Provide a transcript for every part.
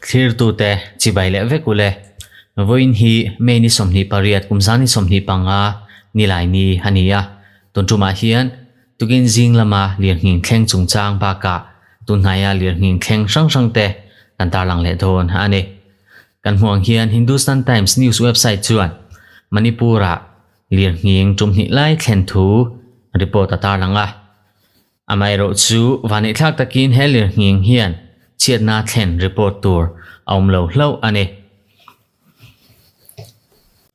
Thlirtute chibai leh vek ule. Vawiin hi May ni 28 kum zan ni 25 nilai ni a ni a. Tun tumah hian tukin zing lama lirnghing thleng chungchang bakah tunhnaia lirnghing thleng hrang hrangte kan tarlang leh dawn a ni. Kan hmuh ang hian Hindustan Times news website chuan Manipur-ah lirnghing tum hnih lai thlen thu report a tarlang a. Amaherawh chu vaneihthlak takin he lirnghing hian chhiatna thlen report tur a awm lo hlauh a ni.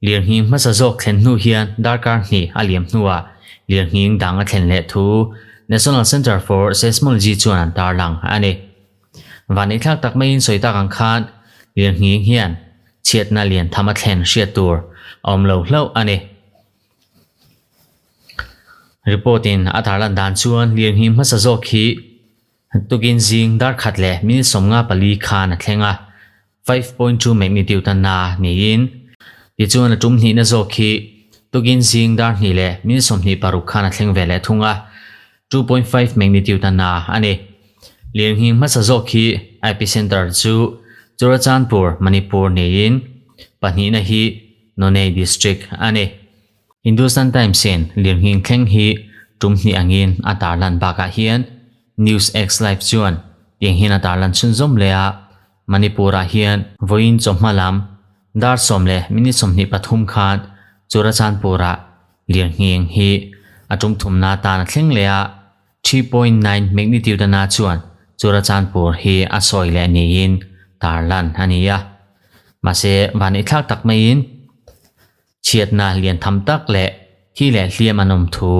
Lirnghing hmasa zawk thlen hnu hian darkar hnih a liam hnuah lirnghing dang a thlen leh thu National Centre for Seismology chuan an tarlang a ni. Vaneihthlak tak maiin sawi tak ang khan lirnghing hian chhiatna lian tham a thlen hriat tur a awm lo hlauh a ni. Report in a tarlan dan chuan lirnghing hmasa zawk hi tukin zing dar khat leh minute 54 khan a thleng a, 5.2 magnitude a na niin tichuan a tum hnihna zawk hi tukin zing dar hnih leh minute 26 khan a thleng ve leh thung a, 2.5 magnitude a na a ni. Lirnghing hmasa zawk hi epicenter chu Churachandpur, Manipur niin pahnihna hi Noney District a ni. Hindustan Times in lirnghing thleng hi tum hnih angin a tarlan bakah hian News X Live chuan tiang hian a tarlan chhunzawm leh a, Manipur-ah hian vawiin chawhma lam dar 10:23 khan Churachandpur-ah lirnghing hi a tum thumna atan a thleng leh a, 3.9 magnitude na chuan Churachandpur hi a sawi leh niin tarlan a ni a. Mahse, vaneihthlak tak maiin chhiatna lian tham tak leh thi leh hliam an awm thu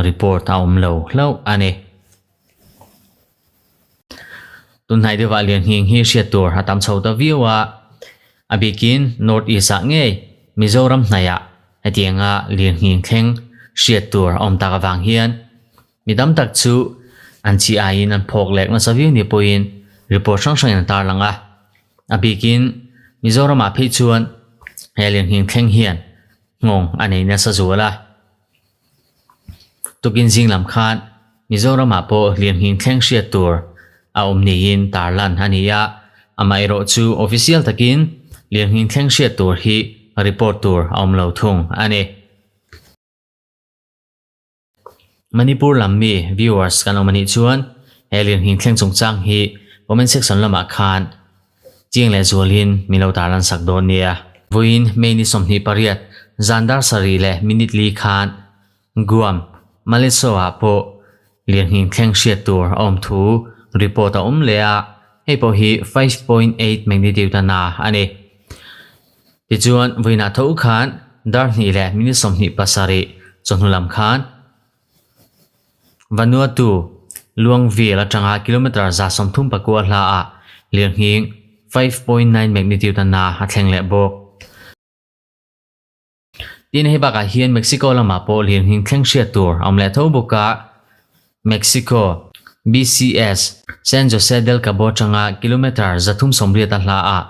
report a awm lo hlauh a ni. Tunhnai deuhah Lianhing hi hriat tur a tam chho ta viau a, a bikin North East ah ngei Mizoram hnaihah hetianga Lianhing thleng hriat tur a awm tak avang hian mi tam tak chu an chi aiin an phawk lek nasa viau ni pawhin report hrang hrangin an tarlang a. A bikin Mizoramah phei chuan he Lianhing thleng hian nghawng a nei nasa zual a. Tukin zing lam khan Mizoramah pawh hliamhing thleng hriat tur a awm niin tarlan a ni a, amaherawh chu official takin hliamhing thleng hriat tur hi report tur a awm lo thung a ni. Manipur lam mi viewers kan awm a nih chuan he hliamhing thleng chungchang hi comment section lamah khan Chiang leh zualin min lo tarlan sak dawn nia. Vawiin May ni 28 zan dar 7:04 khan Guam, Maleso-ah pawh lirnghing thleng hriat tur a awm thu report a awm leh a, hei pawh hi 5.8 magnitude a na a ni. Tichuan, vawiinah tho khan dar 2:27 chawhnu lam khan Vanuatu Luangvil atanga kilometre 139 hlaah lirnghing 5.9 magnitude a na a thleng leh bawk. Tin, hei bakah hian Mexico lamah pawh lirnghing thleng hriat tur a awm leh tho bawk a. Mexico, BCS, San Jose del Cabo atanga kilometre 380 a hlaah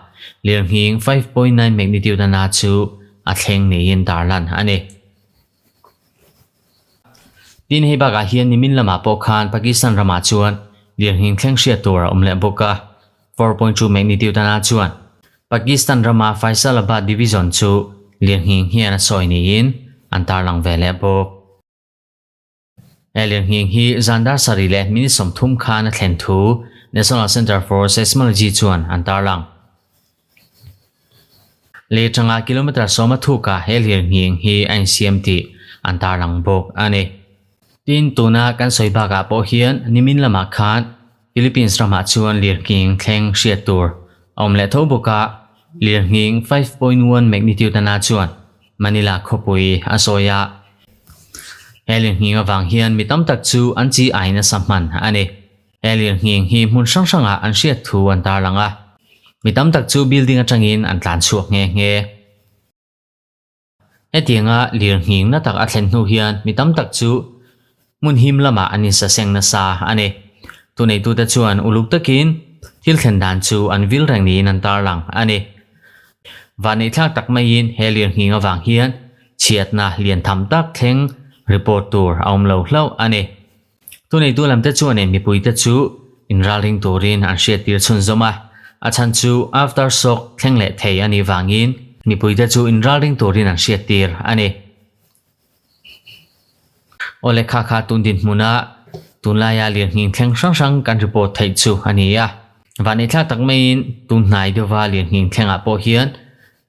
lirnghing 5.9 magnitude a na chu a thleng niin tarlan a ni. Tin, hei bakah hian nimin lamah pawh khan Pakistan ramah chuan lirnghing thleng hriat tur a awm leh bawk a, 4.2 magnitude ana chuan Pakistan rama Faisalabad division chu lirnghing hian a sawi niin an tarlang ve leh bawk. He lirnghing hi zan dar 7:30 khan a thlen thu National Centre for Seismology chuan an tarlang. Lei atanga kilometre sawma thukah he lirnghing hi a insiam tih an tarlang bawk a ni. Tin, tuna kan sawi bakah pawh hian nimin lamah khan Philippines ramah chuan lirnghing thleng hriat tur a awm leh tho bawk a, lirnghing 5.1 magnitude ana chuan Manila khawpui a sawi a. He lirnghing avang hian mi tam tak chu an chi ai nasa hman a ni. He lirnghing hi hmun hrang hrangah an hriat thu an tarlang a, mi tam tak chu building atangin an tlan chhuak nghe nghe. Hetianga lirnghing na tak a thlen hnu hian mi tam tak chu hmun him lamah an insaseng nasa a ni. Thuneitute chuan uluk takin thil thlen dan chu an vil reng niin an tarlang a ni. Vanneihthlak tak maiin he lirnghing avang hian chhiatna lian tham tak thleng report tur a awm lo hlauh a ni. Thuneitu lamte chuanin mipuite chu inralring turin an hriattir chhunzawm a, a chhan chu aftershock thleng leh thei a nih vangin mipuite chu inralring turin an hriattir a ni. Awle kha kha tun dinhmuna tunlaia lirnghing thleng hrang hrang kan report theih chu a ni a. Vanneithlak tak maiin tun hnai deuhva lirnghing thlengah pawh hian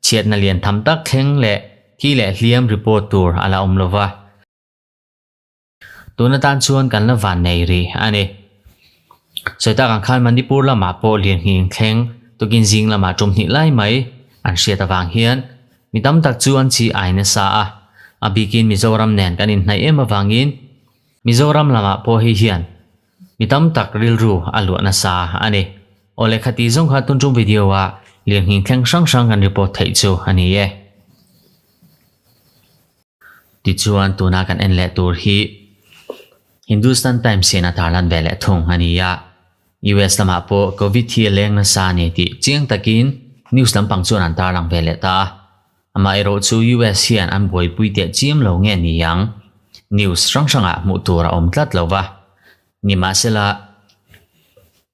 chhiatna lian tham tak thleng leh thi leh hliam report tur a la awm lova. Tun atan chuan kan la van nei rih a ni. Sawi tak ang khan Manipur lamah pawh lirnghing thleng tukin zing lamah tum hnih lai mai an hriat avang hian mi tam tak chu an chi ai nasa a. A bikin Mizoram nen kan inhnaih em avangin Mizoram lamah pawh hei hian mi tam tak rilru a luah nasa a ni. Aw lehkha tih zawng kha tun tum video ah lirnghing thleng hrang hrang kan report theih chu a ni e. Tichuan tuna kan en leh tur hi Hindustan Times hian a tarlan ve leh thung a ni a. US lamah pawh Covid hi a leng nasa a ni tih chiang takin news lampang chuan an tarlang ve leh ta a. Amaherawh chu US hian an buaipui teh chiam lo nge ni ang? News hrang hrangah hmuh tur a awm tlat lo va. Nimahsela,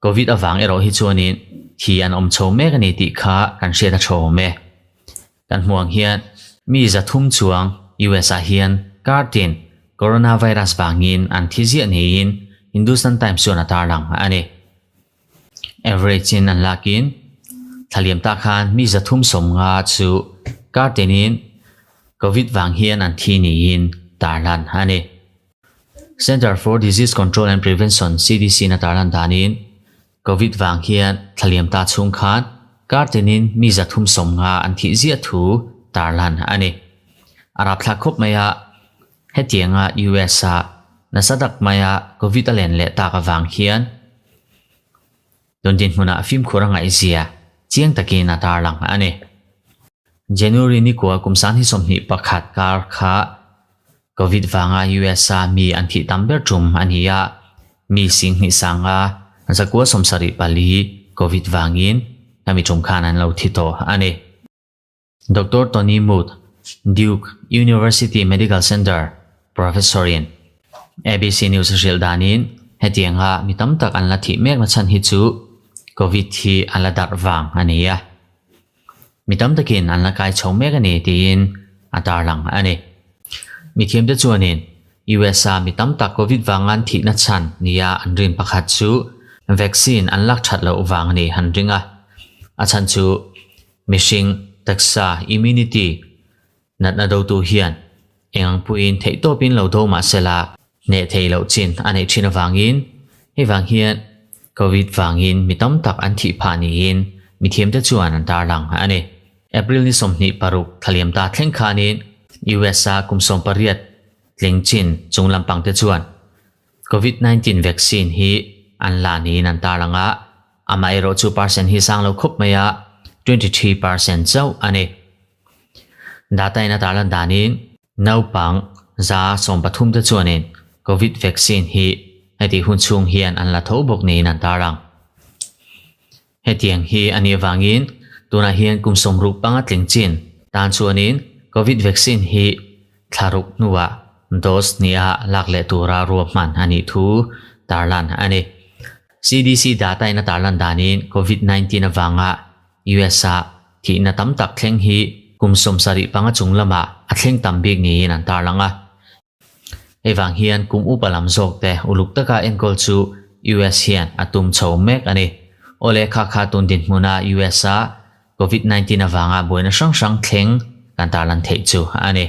Covid avang erawh hi chuanin thi an awm chho mek a ni tih kha kan hriat a tha awm e. Kan hmuh ang hian mi 300 chuang US ah hian kar tin coronavirus vangin an thi ziah niin Hindustan Times chuan a tarlang a ni. Average in an lakin thlaliam tak khan mi 350 chu kar tinin Covid vang hian an thi niin tarlan a ni. Centre for Disease Control and Prevention, CDC, in a tarlan danin Covid vang hian thlaliam ta chhung khan kar tinin mi 350 an thih ziah thu tarlan a ni. A rapthlak khawp mai a, hetianga US a nasa tak maia Covid a len leh tak avang hian tun dinhmunah fimkhur a ngaihzia chiang takin a tarlang a ni. January ni kua kum 2021 kar kha Covid vanga US a mi an thih tam ber tum a ni a, mi 2974 Covid vangin hemi tum khan an lo thi tawh a ni. Doctor Tony Mood, Duke University Medical Center Professor in ABC News a hrilh danin hetianga mi tam tak an la thih mek na chhan hi chu Covid hi an la darh vang a ni a. Mi tam takin an la kai chho mek a ni tiin a tarlang a ni. Mithiamte chuanin US a mi tam tak Covid vanga an thihna chhan nia an rin pakhat chu vaccine an lak that loh vang a ni han ring a. A chhan chu mihring taksa immunity natna dotu hian eng puiin theihtawpin lo do mah sela hneh thei loh chin a neih thin avangin hei vang hian Covid vangin mi tam tak an thih phah niin mithiamte chuan an tarlang a ni. April ni 26 thlaliam ta thleng khanin US a kum 18 tling chin chung lampangte chuan Covid-19 vaccine hi an la niin an tarlang a, amaherawh chu percent hi sang lo khawp mai a, 23% chauh a ni. Data in a tarlan danin naupang 13% te chuanin Covid vaccine hi heti hun chhung hian an la tho bawk niin an tarlang. Hetiang hi a nih avangin tunah hian kum 65 tling chin tan chuanin Covid vaccine hi thlaruk hnuah dose nia lak leh tura ruahman a nih thu tarlan a ni. CDC data in a tarlan danin Covid-19 avanga US a thihna tam tak thleng hi kum 75 chung lamah a thleng tam bik niin an tarlang a. Hei vang hian kum upa lam zawk te uluk taka enkawl chu US hian a tum chho mek a ni. Awle kha kha tun dinhmuna US a Covid-19 avanga buaina hrang hrang thleng kan tarlan theih chu a ni.